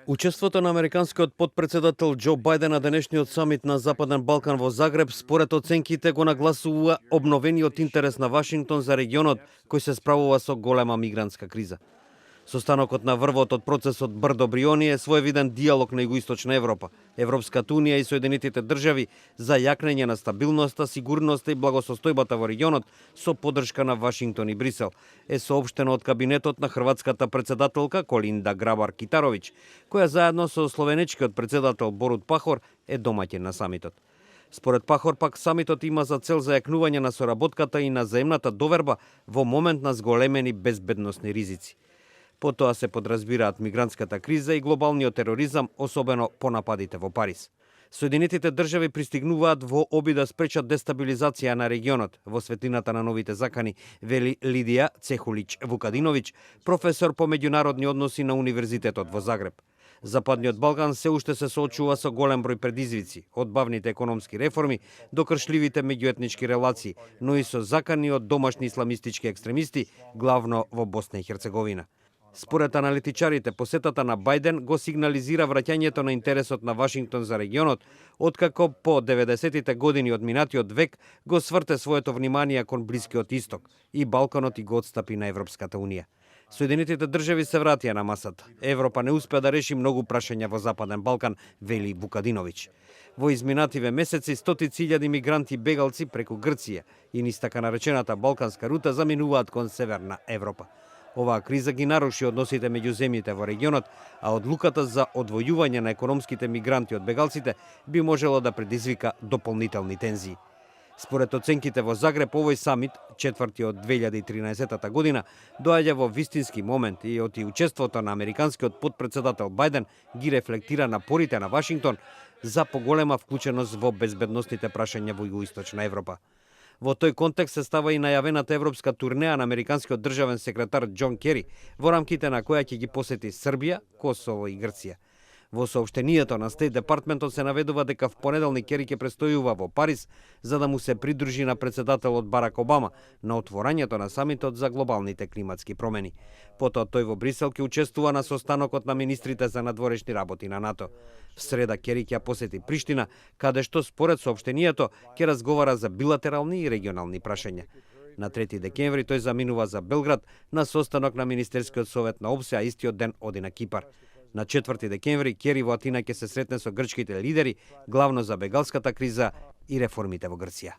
Учеството на американскиот потпредседател Џо Бајден на денешниот самит на Западен Балкан во Загреб според оценките го нагласува обновениот интерес на Вашингтон за регионот кој се справува со голема мигрантска криза. Состанокот на врвот од процесот Брдо Бриони е своевиден диалог на Југоисточна Европа, Европската унија и Соединетите држави за јакнење на стабилноста, сигурноста и благосостојбата во регионот со поддршка на Вашингтон и Брисел, е соопштено од кабинетот на хрватската председателка Колинда Грабар-Китаровиќ, која заедно со словенечкиот председател Борут Пахор е домаќин на самитот. Според Пахор пак самитот има за цел зајакнување на соработката и на заемната доверба во момент на зголемени безбедносни ризици. По тоа се подразбираат мигрантската криза и глобалниот тероризам, особено по нападите во Париз. Соединетите држави пристигнуваат во обид да спречат дестабилизација на регионот во светлината на новите закани, вели Лидија Цехулич Вукадиновиќ, професор по меѓународни односи на Универзитетот во Загреб. Западниот Балкан се уште се соочува со голем број предизвици, од бавните економски реформи до кршливите меѓуетнички релации, но и со закани од домашни исламистички екстремисти, главно во Босна и Херцеговина. Според аналитичарите, посетата на Бајден го сигнализира враќањето на интересот на Вашингтон за регионот, откако по 90-тите години од минатиот век го сврте своето внимание кон Блискиот Исток и Балканот и го отстапи на Европската унија. Соединетите држави се вратија на масата. Европа не успеа да реши многу прашања во Западен Балкан, вели Вукадиновиќ. Во изминативе месеци стотици илјади мигранти бегалци преку Грција и низ така наречената Балканска рута заминуваат кон Северна Европа. Оваа криза ги наруши односите меѓу земјите во регионот, а одлуката за одвојување на економските мигранти од бегалците би можело да предизвика дополнителни тензии. Според оценките во Загреб, овој самит, четврти од 2013 година, доаѓа во вистински момент и од учеството на американскиот потпредседател Бајден ги рефлектира напорите на Вашингтон за поголема вклученост во безбедносните прашања во Југоисточна Европа. Во тој контекст се става и најавената европска турнеја на американскиот државен секретар Џон Кери, во рамките на која ќе ги посети Србија, Косово и Грција. Во соопштението на Стейт Департментот се наведува дека в понеделник Кери ќе престојува во Париз за да му се придружи на председателот Барак Обама на отворањето на самитот за глобалните климатски промени. Потоа тој во Брисел ќе учествува на состанокот на министрите за надворешни работи на НАТО. В среда Кери ќе посети Приштина, каде што според соопштението ќе разговара за билатерални и регионални прашања. На 3 декември тој заминува за Белград на состанок на Министерскиот совет на ОБСЕ, а истиот ден оди на Кипар. На 4 декември Кери во Атина ќе се сретне со грчките лидери, главно за бегалската криза и реформите во Грција.